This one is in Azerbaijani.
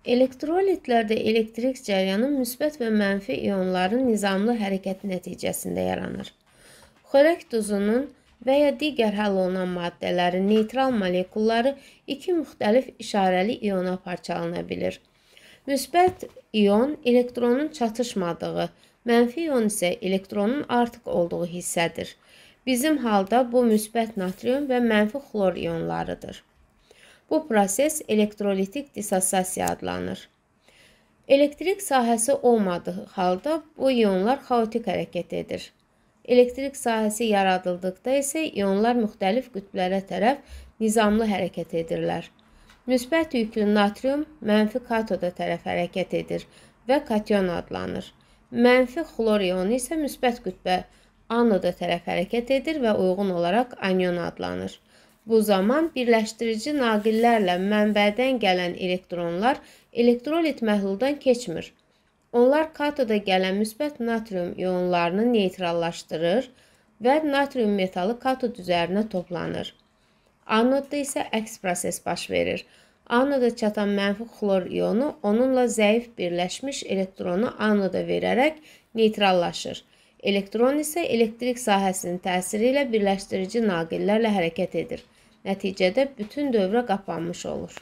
Elektrolitlərdə elektrik cərəyanı müsbət və mənfi ionların nizamlı hərəkəti nəticəsində yaranır. Xörək duzunun və ya digər həll olunan maddələrin neytral molekulları iki müxtəlif işarəli iona parçalana bilir. Müsbət ion elektronun çatışmadığı, mənfi ion isə elektronun artıq olduğu hissədir. Bizim halda bu müsbət natrium və mənfi xlor ionlarıdır. Bu proses elektrolitik disosiasiya adlanır. Elektrik sahəsi olmadığı halda bu ionlar xaotik hərəkət edir. Elektrik sahəsi yaradıldıqda isə ionlar müxtəlif qütblərə tərəf nizamlı hərəkət edirlər. Müsbət yüklü natrium mənfi katoda tərəf hərəkət edir və kation adlanır. Mənfi xlor ionu isə müsbət qütbə anoda tərəf hərəkət edir və uyğun olaraq anion adlanır. Bu zaman birləşdirici naqillərlə mənbədən gələn elektronlar elektrolit məhluldan keçmir. Onlar katoda gələn müsbət natrium ionlarını neytrallaşdırır və natrium metalı katod üzərinə toplanır. Anodda isə əks proses baş verir. Anoda çatan mənfi xlor ionu onunla zəif birləşmiş elektronu anoda verərək neytrallaşır. Elektron isə elektrik sahəsinin təsiri ilə birləşdirici naqillərlə hərəkət edir. Nəticədə bütün dövrə qapanmış olur.